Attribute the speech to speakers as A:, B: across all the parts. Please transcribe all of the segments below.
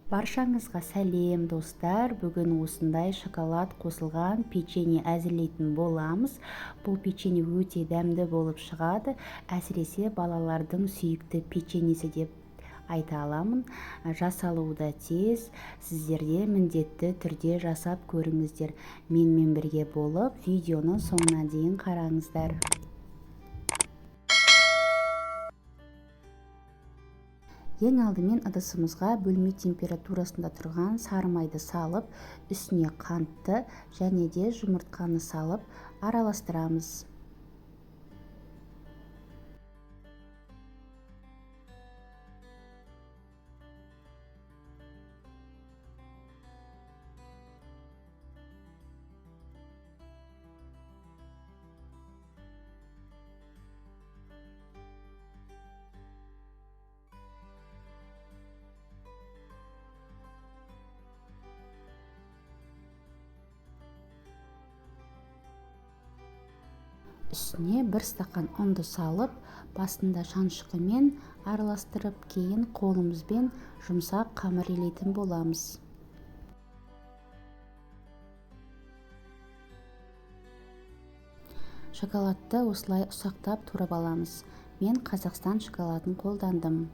A: Баршаңызға сәлем, достар! Бүгін осындай шоколад қосылған печенье әзірлейтін боламыз. Бұл печенье өте дәмді болып шығады. Әсіресе балалардың сүйікті печеньесі деп айта аламын. Жасалуы да тез. Сіздер де міндетті түрде жасап көріңіздер. Менімен бірге болып, видеоны соңына дейін қараңыздар. Ең алдымен ыдысымызға бөлме температурасында тұрған сары майды салып, үстіне қантты және де жұмыртқаны салып араластырамыз. Үстіне бір стақан ұнды салып, басында шанышқымен араластырып, кейін қолымызбен жұмсақ қамыр илейтін боламыз. Шоколадты осылай ұсақтап турап аламыз. Мен Қазақстан шоколадын қолдандым.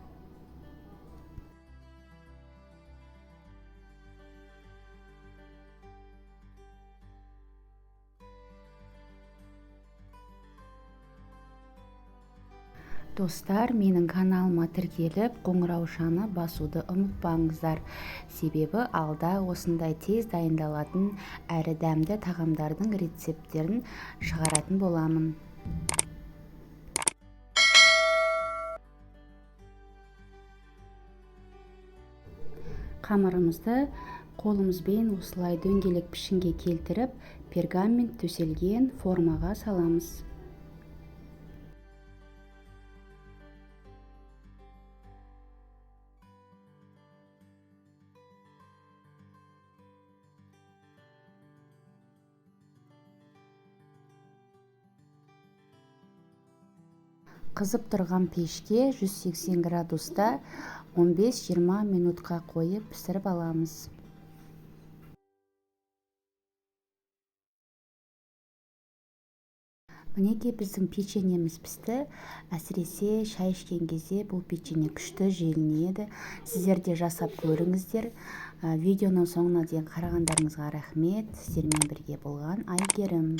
A: Достар, менің каналыма тіркеліп, қоңыраушаны басуды ұмытпаңыздар. Себебі алда осындай тез дайындалатын әрі дәмді тағамдардың рецепттерін шығаратын боламын. Қамырымызды қолымызбен осылай дөңгелек пішінге келтіріп, пергамент төселген формаға саламыз. Қызып тұрған пешке 180 градуста 15-20 минутқа қойып пісіріп аламыз. Мінекей, біздің печеньеміз пісті. Әсіресе шай ішкен кезде бұл печенье күшті желінеді. Сіздер де жасап көріңіздер. Видеоның соңына дейін қарағандарыңызға рахмет. Сіздермен бірге болған Айгерім.